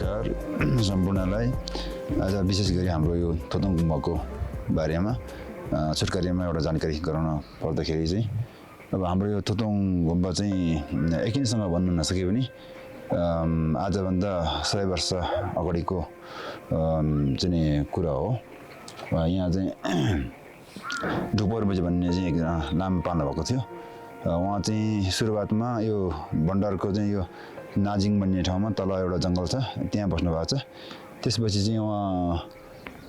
नमस्कार सम्पूर्णलाई। आज विशेष गरी हाम्रो यो थोतोङ गुम्बाको बारेमा छोटकरीमा एउटा जानकारी गराउन पर्दाखेरि चाहिँ अब हाम्रो यो थोतोङ गुम्बा चाहिँ एकिनसँग भन्नु नसके पनि आजभन्दा 100 वर्ष अगाडिको चाहिँ कुरा हो। यहाँ चाहिँ ढुकबरबुजी भन्ने चाहिँ एकजना नाम पाल्नु भएको थियो। उहाँ चाहिँ सुरुवातमा यो भण्डारको चाहिँ यो नाजिङ भन्ने ठाउँमा तल एउटा जङ्गल छ, त्यहाँ बस्नु भएको छ। त्यसपछि चाहिँ उहाँ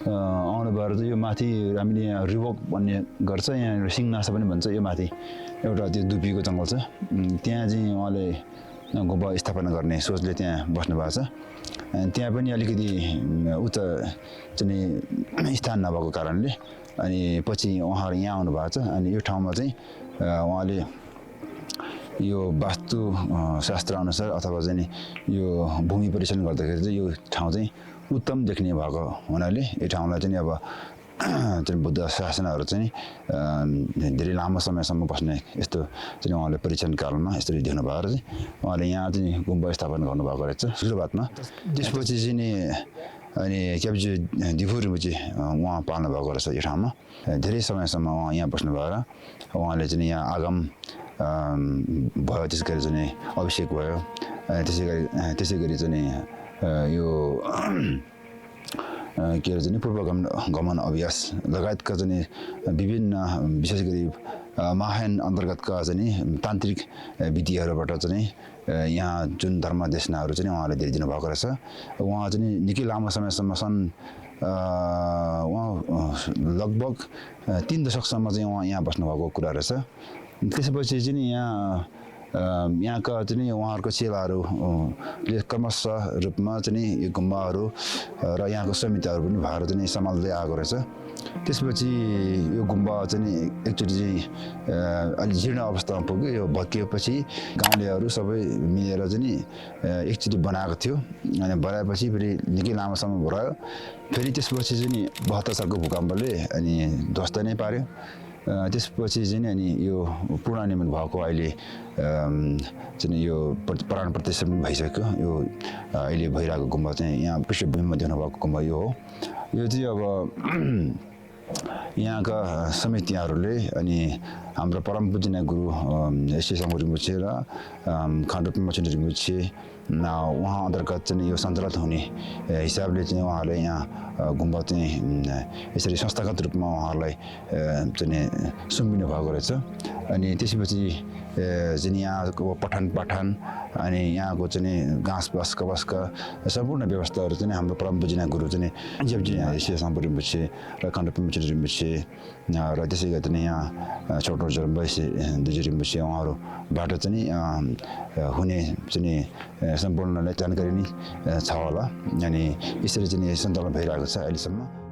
आउनु भएर चाहिँ यो माथि हामीले यहाँ रिभोक भन्ने गर्छ, यहाँ सिङनासा पनि भन्छ, यो माथि एउटा त्यो दुपीको जङ्गल छ, त्यहाँ चाहिँ उहाँले गुम्बा स्थापना गर्ने सोचले त्यहाँ बस्नु भएको छ। त्यहाँ पनि अलिकति उच्च चाहिँ स्थान नभएको कारणले अनि पछि उहाँहरू यहाँ आउनु भएको छ। अनि यो ठाउँमा चाहिँ उहाँले यो वास्तु शास्त्र अनुसार अथवा चाहिँ यो भूमि परीक्षण गर्दाखेरि चाहिँ यो ठाउँ चाहिँ उत्तम देख्ने भएको हुनाले यो ठाउँलाई चाहिँ अब चाहिँ बुद्ध शासनहरू चाहिँ धेरै लामो समयसम्म बस्ने यस्तो चाहिँ उहाँले परीक्षण कालमा यसरी देख्नु भएको चाहिँ उहाँले यहाँ चाहिँ गुम्बा स्थापना गर्नुभएको रहेछ सुरुवातमा। त्यसपछि चाहिँ नि अनि क्याप्ची दिफुरिमुची उहाँ पाल्नु भएको रहेछ यो ठाउँमा। धेरै समयसम्म उहाँ यहाँ बस्नु भएर उहाँले चाहिँ यहाँ आगम भयो, त्यस गरी चाहिँ अभिषेक भयो, त्यसै गरी चाहिँ यो के अरे चाहिँ पूर्वगमन अभ्यास लगायतका चाहिँ विभिन्न विशेष गरी महायान अन्तर्गतका चाहिँ तान्त्रिक विधिहरूबाट चाहिँ यहाँ जुन धर्मदेशनाहरू चाहिँ उहाँले धेरै दिनुभएको रहेछ। उहाँ चाहिँ निकै लामो समयसम्म उहाँ लगभग 3 दशकसम्म चाहिँ उहाँ यहाँ बस्नुभएको कुरा रहेछ। त्यसपछि चाहिँ यहाँका चाहिँ उहाँहरूको चेलाहरूले क्रमशः रूपमा चाहिँ यो गुम्बाहरू र यहाँको समितिहरू पनि भएर चाहिँ सम्हाल्दै आएको रहेछ। त्यसपछि यो गुम्बा चाहिँ एकचोटि चाहिँ अलि जीर्ण अवस्थामा पुग्यो। यो भत्किएपछि गाउँलेहरू सबै मिलेर चाहिँ एकचोटि बनाएको थियो। अनि बनाएपछि फेरि निकै लामोसम्म रह्यो। फेरि त्यसपछि चाहिँ 72 सालको भूकम्पले अनि ध्वस्त नै पार्यो। त्यसपछि चाहिँ अनि यो पूर्णनिर्माण भएको अहिले चाहिँ यो प्राण प्रतिष्ठा पनि भइसक्यो। यो अहिले भइरहेको गुम्बा चाहिँ यहाँ पृष्ठभूमिमा देख्नु भएको गुम्बा यो हो। यो चाहिँ अब यहाँका समितिहरूले अनि हाम्रो परम पूजनीय गुरु एससी साङ्गो रिम्पोछे र खान्डोपी मछिन रिम्पोछे उहाँ अन्तर्गत चाहिँ यो सञ्चालित हुने हिसाबले चाहिँ उहाँहरूले यहाँ गुम्बा चाहिँ यसरी संस्थागत रूपमा उहाँहरूलाई चाहिँ सुम्पिनु भएको रहेछ। अनि त्यसपछि चाहिँ यहाँको पठन पाठन अनि यहाँको चाहिँ घाँस बास कबासका सम्पूर्ण व्यवस्थाहरू चाहिँ हाम्रो परम पूजनीय गुरु चाहिँ जेपजी एससी साङ्गो रिम्पोछे र खान्डोपी मछिन रिम्पोछे र त्यसै गरी चाहिँ यहाँ छोटो जरम्बैसे दुजी रिम्पोछे उहाँहरूबाट चाहिँ हुने चाहिँ सम्पूर्णलाई जानकारी नै छ होला। अनि यसरी चाहिँ सञ्चालन भइरहेको छ अहिलेसम्म।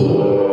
Thank you.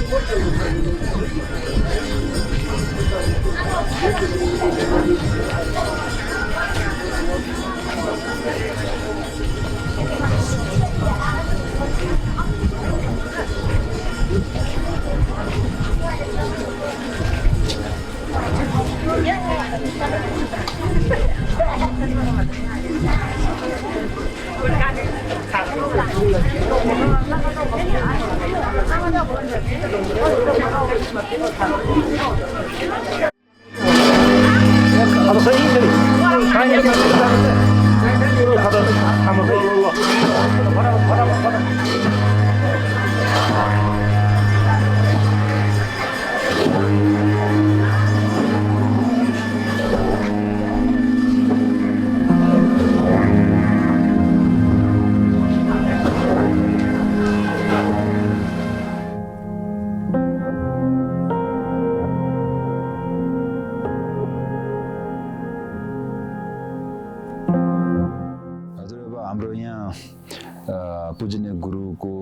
가도 서이 저리 가야 돼. 가도 한번 더. 바라. हाम्रो यहाँ पूजनीय गुरुको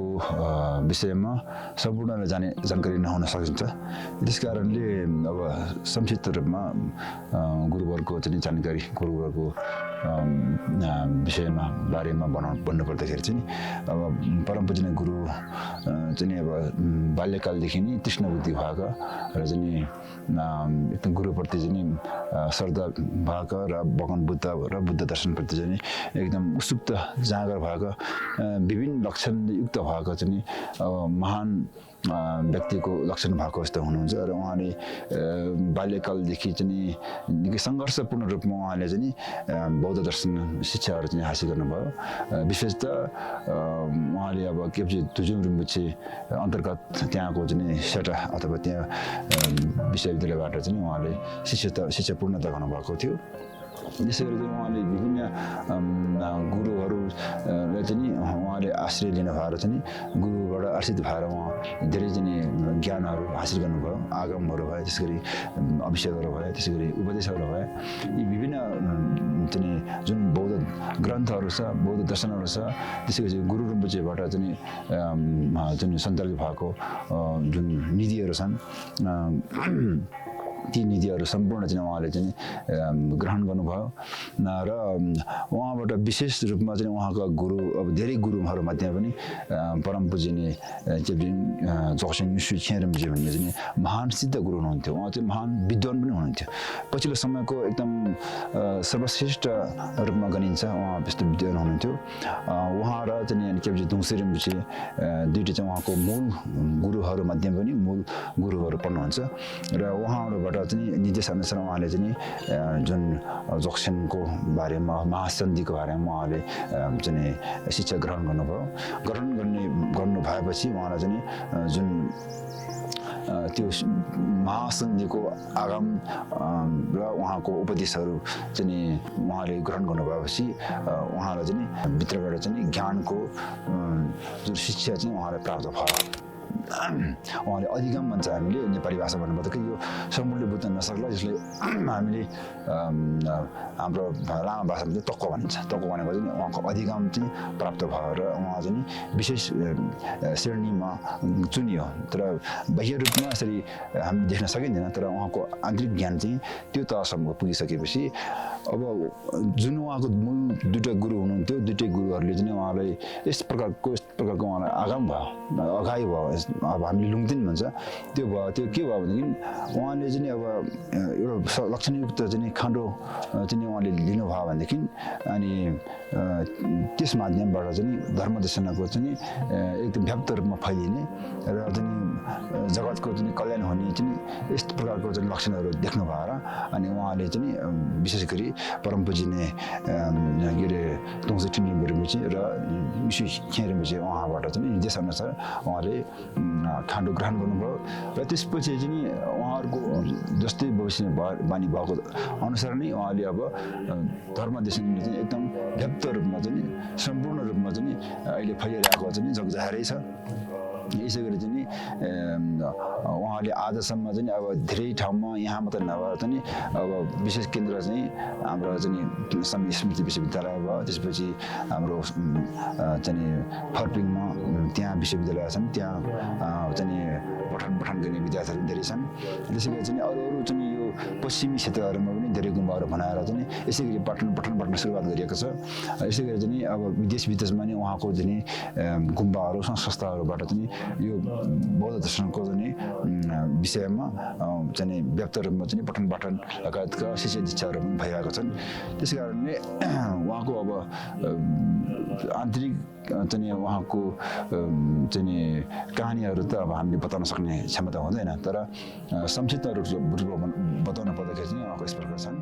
विषयमा सम्पूर्णलाई जानकारी नहुन सकिन्छ। त्यस कारणले अब संक्षिप्त रूपमा गुरुवरको चाहिँ जानकारी गुरुवरको विषयमा बारेमा भन्नु पर्दाखेरि चाहिँ अब परम पूजनीय गुरु चाहिँ अब बाल्यकालदेखि नै तृष्ण बुद्धि भएको र चाहिँ एकदम गुरुप्रति चाहिँ श्रद्धा भएको र भगवान बुद्ध र बुद्ध दर्शनप्रति चाहिँ एकदम उत्सुकता जाँगर भएको विभिन्न लक्षणयुक्त भएको चाहिँ महान व्यक्तिको लक्षण भएको जस्तो हुनुहुन्छ र उहाँले बाल्यकालदेखि चाहिँ निकै सङ्घर्षपूर्ण रूपमा उहाँले चाहिँ बौद्ध दर्शन शिक्षाहरू चाहिँ हासिल गर्नुभयो। विशेषतः उहाँले अब केपी तुजुङ रिम्बुछे अन्तर्गत त्यहाँको चाहिँ सेटा अथवा त्यहाँ विश्वविद्यालयबाट चाहिँ उहाँले शिक्षा पूर्णता गर्नुभएको थियो। त्यसै गरी चाहिँ उहाँले विभिन्न गुरुहरूलाई चाहिँ उहाँले आश्रय लिनु भएर चाहिँ गुरुबाट आश्रित भएर उहाँ धेरै चाहिँ ज्ञानहरू हासिल गर्नुभयो। आगमहरू भए, त्यसै गरी अभिषेकहरू भए, त्यसै गरी उपदेशहरू भए। यी विभिन्न चाहिँ जुन बौद्ध ग्रन्थहरू छ, बौद्ध दर्शनहरू छ, त्यसै गरी गुरु रिम्पोछेबाट चाहिँ जुन सञ्चालित भएको जुन निधिहरू छन् ती निधिहरू सम्पूर्ण चाहिँ उहाँले चाहिँ ग्रहण गर्नुभयो र उहाँबाट विशेष रूपमा चाहिँ उहाँका गुरु अब धेरै गुरुहरूमध्ये पनि परम पूजनीय चेप्जिङ जोक्सिङ युसु छेरमजी भन्ने चाहिँ महान सिद्ध गुरु हुनुहुन्थ्यो। उहाँ चाहिँ महान विद्वान पनि हुनुहुन्थ्यो। पछिल्लो समयको एकदम सर्वश्रेष्ठ रूपमा गनिन्छ उहाँ त्यस्तो विद्वान हुनुहुन्थ्यो। उहाँ र चाहिँ चेप्जी दुङसेरिम्बुछे दुईवटा चाहिँ उहाँको मूल गुरुहरूमध्ये पनि मूल गुरुहरू पर्नुहुन्छ र उहाँहरूबाट चाहिँ निर्देश अनुसार उहाँले चाहिँ जुन जोक्सिनको बारेमा महासन्धिको बारेमा उहाँले चाहिँ शिक्षा ग्रहण गर्नुभयो। गर्नु भएपछि उहाँलाई चाहिँ जुन त्यो महासन्धिको आगम र उहाँको उपदेशहरू चाहिँ उहाँले ग्रहण गर्नुभएपछि उहाँलाई चाहिँ भित्रबाट चाहिँ ज्ञानको जुन शिक्षा चाहिँ उहाँलाई प्राप्त भयो। उहाँले अधिगम भन्छ, हामीले नेपाली भाषा भन्नुपर्दा कि यो सम्पूर्ण बुझ्न नसक्ला, जसले हामीले हाम्रो लामा भाषामा चाहिँ तक्क भनिन्छ। तक्क भनेको चाहिँ उहाँको अधिगम चाहिँ प्राप्त भयो र उहाँ चाहिँ विशेष श्रेणीमा चुनियो। तर बाह्य रूपमा यसरी हामीले देख्न सकिँदैन, तर उहाँको आन्तरिक ज्ञान चाहिँ त्यो तहसम्म पुगिसकेपछि अब जुन उहाँको मूल दुईवटा गुरु हुनुहुन्थ्यो, दुईटै गुरुहरूले चाहिँ उहाँलाई यस प्रकारको उहाँलाई आगाम भयो, अगाइ भयो। अब हामीले लुङदिन भन्छ त्यो भयो। त्यो के भयो भनेदेखि उहाँले चाहिँ अब एउटा लक्षणयुक्त चाहिँ खाँडो चाहिँ उहाँले लिनुभयो भनेदेखि अनि त्यस माध्यमबाट चाहिँ धर्मदेशनाको चाहिँ एकदम व्याप्त रूपमा फैलिने र चाहिँ जगतको चाहिँ कल्याण हुने चाहिँ यस्तो प्रकारको चाहिँ लक्षणहरू देख्नु भएर अनि उहाँले चाहिँ विशेष गरी परम पूजनीय के अरे दोङसे टिम्लिङ रिम्पोछे र युसु छेङ रिम्पोछे उहाँबाट चाहिँ निर्देश अनुसार उहाँले खाँडो ग्रहण गर्नुभयो र त्यसपछि चाहिँ उहाँहरूको जस्तै भविष्य बानी भएको अनुसार नै उहाँले अब धर्मदेशनले चाहिँ एकदम व्याप्त रूपमा चाहिँ सम्पूर्ण रूपमा चाहिँ अहिले फैलिरहेको चाहिँ जगजाहेरै छ। यसै गरी चाहिँ नि उहाँले आजसम्म चाहिँ अब धेरै ठाउँमा यहाँ मात्र नभएर चाहिँ अब विशेष केन्द्र चाहिँ हाम्रो चाहिँ समी स्मृति विश्वविद्यालय भयो त्यसपछि हाम्रो चाहिँ फर्पिङमा त्यहाँ विश्वविद्यालय छन् त्यहाँ चाहिँ पठन गर्ने विद्यार्थीहरू धेरै छन् त्यसै गरी चाहिँ अरू चाहिँ यो पश्चिमी क्षेत्रहरूमा पनि धेरै गुम्बाहरू बनाएर चाहिँ यसै गरी पठन सुरुवात गरिएको छ यसै गरी चाहिँ अब विदेशमा नि उहाँको चाहिँ गुम्बाहरू संस्थाहरूबाट चाहिँ यो बौद्ध दर्शनको चाहिँ विषयमा चाहिँ व्याप्त रूपमा चाहिँ पठन लगायतका शिक्षा दीक्षाहरू पनि भइरहेको छन् त्यसै कारणले उहाँको अब आन्तरिक चाहिँ उहाँको चाहिँ कहानीहरू त अब हामीले बताउन सक्ने क्षमता हुँदैन तर संक्षिप्त रूपमा बताउन पर्दाखेरि चाहिँ उहाँको यस प्रकार छन्।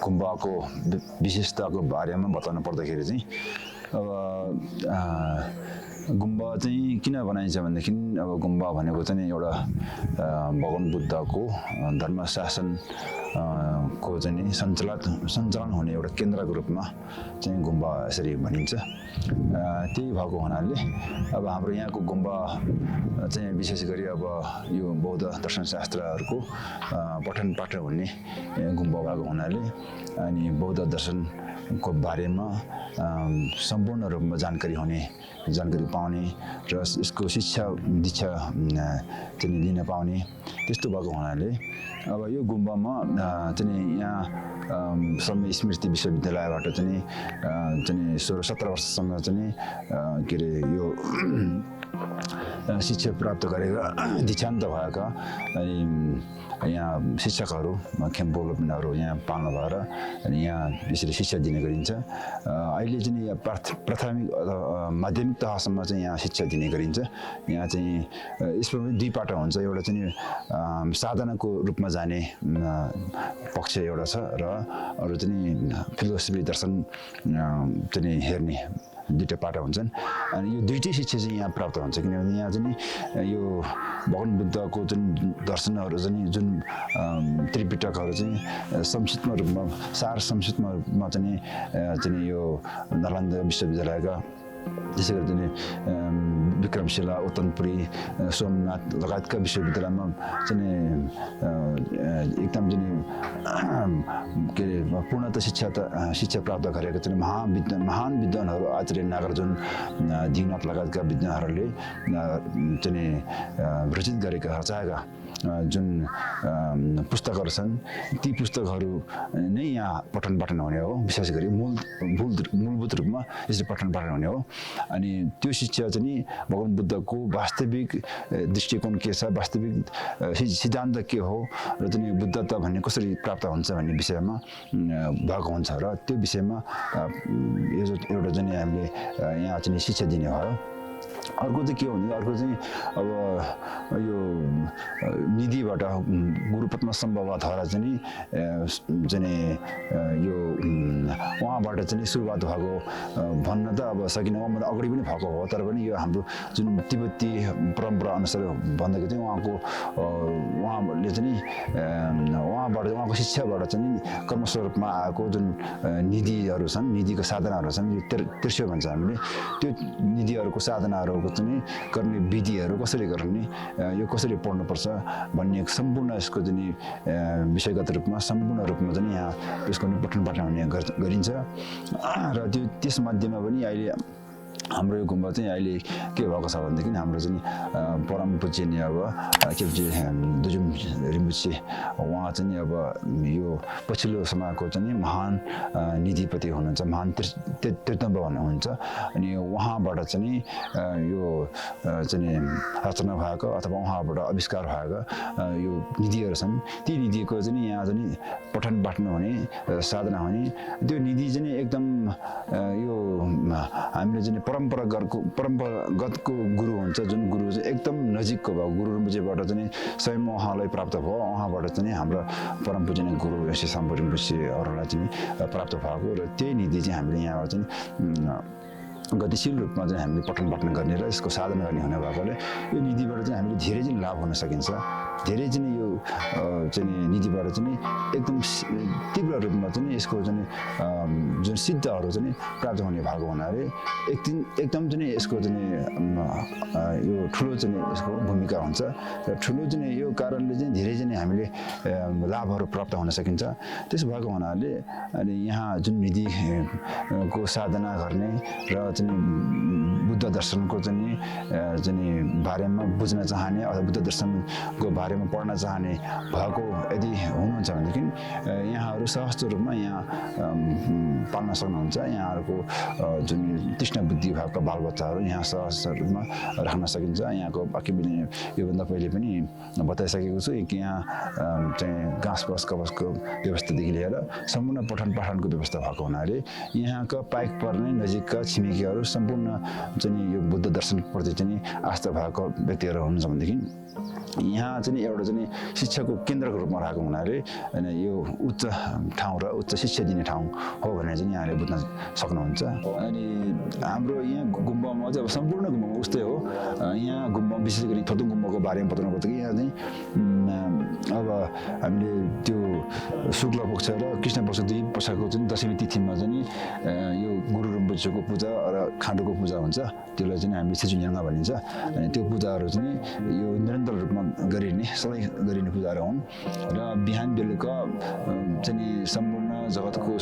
गुम्बाको विशेषताको बारेमा बताउनु पर्दाखेरि चाहिँ अब गुम्बा चाहिँ किन बनाइन्छ भनेदेखि अब गुम्बा भनेको चाहिँ एउटा भगवान बुद्धको धर्मशासन को चाहिँ सञ्चालन हुने एउटा केन्द्रको रूपमा चाहिँ गुम्बा यसरी भनिन्छ। त्यही भएको हुनाले अब हाम्रो यहाँको गुम्बा चाहिँ विशेष गरी अब यो बौद्ध दर्शनशास्त्रहरूको पठन पाठन हुने गुम्बा भएको हुनाले अनि बौद्ध दर्शनको बारेमा सम्पूर्ण रूपमा जानकारी पाउने र यसको शिक्षा दीक्षा चाहिँ लिन पाउने त्यस्तो भएको हुनाले अब यो गुम्बामा चाहिँ यहाँ समी स्मृति विश्वविद्यालयबाट चाहिँ 16-17 वर्षसम्म चाहिँ के अरे यो शिक्षा प्राप्त गरेका दीक्षान्त भएका अनि यहाँ शिक्षकहरू खेम्पो लोपनाहरू यहाँ पाल्नु भएर अनि यहाँ यसरी शिक्षा दिने गरिन्छ। अहिले चाहिँ यहाँ प्राथमिक माध्यमिक तहसम्म चाहिँ यहाँ शिक्षा दिने गरिन्छ। यहाँ चाहिँ यसमा पनि दुई पाटो हुन्छ, एउटा चाहिँ साधनाको रूपमा जाने पक्ष एउटा छ र अरू चाहिँ फिलोसफी दर्शन चाहिँ हेर्ने दुईवटा पाटा हुन्छन्। अनि यो दुईटै शिक्षा चाहिँ यहाँ प्राप्त हुन्छ किनभने यहाँ चाहिँ यो भगवान बुद्धको जुन दर्शनहरू चाहिँ जुन त्रिपिटकहरू चाहिँ संक्षिप्त रूपमा संक्षिप्त रूपमा चाहिँ यो नालन्दा विश्वविद्यालयका त्यसै गरी चाहिँ विक्रमशिला ओतनपुरी सोमनाथ लगायतका विश्वविद्यालयमा चाहिँ एकदम चाहिँ के अरे पूर्णतः शिक्षा प्राप्त गरेका चाहिँ महान विद्वानहरू आचार्य नागार्जुन दिङनाथ लगायतका विद्वानहरूले चाहिँ रचित गरेका रचाएका जुन पुस्तकहरू छन् ती पुस्तकहरू नै यहाँ पठन पाठन हुने हो विशेष गरी मूलभूत रूपमा यसरी पठन पाठन हुने हो अनि त्यो शिक्षा चाहिँ भगवान बुद्धको वास्तविक दृष्टिकोण के छ वास्तविक सिद्धान्त के हो र चाहिँ बुद्धता भन्ने कसरी प्राप्त हुन्छ भन्ने विषयमा भएको हुन्छ र त्यो विषयमा यो एउटा चाहिँ हामीले यहाँ चाहिँ शिक्षा दिने भयो अर्को चाहिँ के हो भने अर्को चाहिँ अब यो निधिबाट गुरुपत्म सम्भवतः चाहिँ यो उहाँबाट चाहिँ सुरुवात भएको भन्न त अब सकिन उहाँभन्दा अगाडि पनि भएको हो तर पनि यो हाम्रो जुन तिब्बती परम्परा अनुसार भन्दाखेरि चाहिँ उहाँले चाहिँ उहाँको शिक्षाबाट चाहिँ कर्मस्वरूपमा आएको जुन निधिहरू छन् निधिको साधनाहरू छन् यो तिर्स्यो भन्छ हामीले त्यो निधिहरूको साधनाहरूको चाहिँ गर्ने विधिहरू कसरी गर्ने यो कसरी पढ्नुपर्छ भन्ने सम्पूर्ण यसको चाहिँ विषयगत रूपमा सम्पूर्ण रूपमा चाहिँ यहाँ यसको पठन पाठन हुने गरिन्छ र त्यो त्यस मध्येमा पनि अहिले हाम्रो यो गुम्बा चाहिँ अहिले के भएको छ भनेदेखि हाम्रो चाहिँ परम पूज्यनीय अब केपी दुजुम रिम्बुछे उहाँ चाहिँ अब यो पछिल्लो समयको चाहिँ महान निधिपति हुनुहुन्छ महान तीर्थम्ब हुनुहुन्छ अनि उहाँबाट चाहिँ यो चाहिँ रचना भएको अथवा उहाँबाट आविष्कार भएको यो निधिहरू छन् ती निधिको चाहिँ यहाँ चाहिँ पठन पाठन हुने साधना हुने त्यो निधि चाहिँ एकदम यो हामीले चाहिँ परम्परागतको गुरु हुन्छ जुन गुरु चाहिँ एकदम नजिकको भयो गुरु रिम्बुछेबाट चाहिँ स्वयं उहाँलाई प्राप्त भयो उहाँबाट चाहिँ हाम्रो परम पूजनीय गुरु श्री साम्बो रिम्बुछेहरूलाई चाहिँ प्राप्त भएको र त्यही निधि चाहिँ हामीले यहाँ चाहिँ गतिशील रूपमा चाहिँ हामीले पठन पाठन गर्ने र यसको साधना गर्ने हुने भएकोले यो निधिबाट चाहिँ हामीले धेरै चाहिँ लाभ हुन सकिन्छ धेरै चाहिँ यो चाहिँ निधिबाट चाहिँ एकदम तीव्र रूपमा चाहिँ यसको चाहिँ जुन सिद्धहरू चाहिँ प्राप्त हुने भएको हुनाले एकदम चाहिँ यसको चाहिँ यो ठुलो चाहिँ यसको भूमिका हुन्छ र ठुलो चाहिँ यो कारणले चाहिँ धेरै चाहिँ हामीले लाभहरू प्राप्त हुन सकिन्छ त्यसो भएको हुनाले अनि यहाँ जुन निधिको साधना गर्ने र बुद्ध दर्शनको चाहिँ बारेमा बुझ्न चाहने अथवा बुद्ध दर्शनको बारेमा पढ्न चाहने भएको यदि हुनुहुन्छ भनेदेखि यहाँहरू सहज रूपमा यहाँ पाल्न सक्नुहुन्छ यहाँहरूको जुन तीक्ष्ण बुद्धि भएको बालबच्चाहरू यहाँ सहज रूपमा राख्न सकिन्छ यहाँको बाँकी पनि योभन्दा पहिले पनि बताइसकेको छु कि यहाँ चाहिँ घाँस बस कवचको व्यवस्थादेखि लिएर सम्पूर्ण पठन पाठनको व्यवस्था भएको हुनाले यहाँका पाइक पर्ने नजिकका छिमेकीहरू सम्पूर्ण चाहिँ यो बुद्ध दर्शनप्रति चाहिँ आस्था भएको व्यक्तिहरू हुनुहुन्छ भनेदेखि यहाँ चाहिँ एउटा चाहिँ शिक्षाको केन्द्रको रूपमा रहेको हुनाले यो उच्च ठाउँ र उच्च शिक्षा दिने ठाउँ हो भनेर चाहिँ यहाँले बुझ्न सक्नुहुन्छ अनि हाम्रो यहाँ गुम्बामा चाहिँ अब सम्पूर्ण गुम्बामा उस्तै हो यहाँ गुम्बा विशेष गरी थोतुङ गुम्बाको बारेमा बताउनु पर्छ कि यहाँ चाहिँ अब हामीले त्यो शुक्ल पक्ष र कृष्ण पक्ष दुई पक्षको चाहिँ दशमी तिथिमा चाहिँ यो गुरु रिम्बुछेको पूजा र खाँडोको पूजा हुन्छ त्यसलाई चाहिँ हामीले सेचुन्याङ्गा भनिन्छ अनि त्यो पूजाहरू चाहिँ यो निरन्तर रूपमा गरिने सधैँ गरिने पूजाहरू हुन् र बिहान बेलुका चाहिँ सम्पूर्ण जगतको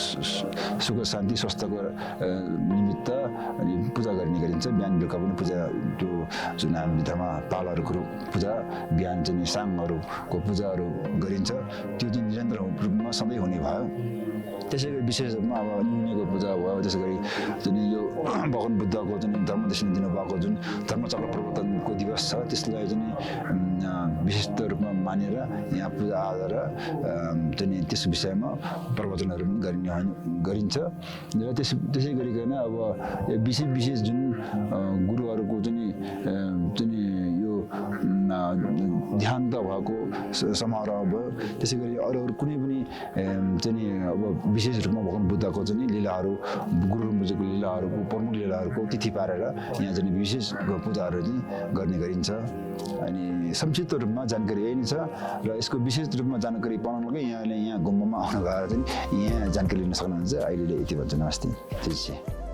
सुख शान्ति स्वास्थ्यको निमित्त अनि पूजा गर्ने गरिन्छ बिहान बेलुका पनि पूजा त्यो जुन हामीले धर्म पालहरूको पूजा बिहान चाहिँ साङहरूको पूजाहरू गरिन्छ त्यो चाहिँ निरन्तर रूपमा सधैँ हुने भयो त्यसै गरी विशेष रूपमा अब न्युनेको पूजा भयो त्यसै गरी जुन यो भगवान बुद्धको जुन धर्मदर्शन दिनुभएको जुन धर्मचक्र प्रवर्तनको दिवस छ त्यसलाई चाहिँ विशिष्ट रूपमा मानेर यहाँ पूजा आजा र चाहिँ त्यस विषयमा प्रवचनहरू पनि गरिन्छ र त्यसै गरिकन अब विशेष जुन गुरुहरूको चाहिँ यो ध्यान भएको समारोह भयो त्यसै गरी अरू कुनै पनि चाहिँ अब विशेष रूपमा भगवान बुद्धको चाहिँ लीलाहरू गुरु रिम्बुछेको लीलाहरूको प्रमुख लीलाहरूको तिथि पारेर यहाँ चाहिँ विशेष पूजाहरू चाहिँ गर्ने गरिन्छ अनि संक्षिप्त रूपमा जानकारी यही नै छ र यसको विशेष रूपमा जानकारी पाउनलाई यहाँले यहाँ गुम्बामा आउनु भएर चाहिँ यहाँ जानकारी लिन सक्नुहुन्छ अहिले यति भन्छु नमस्ते।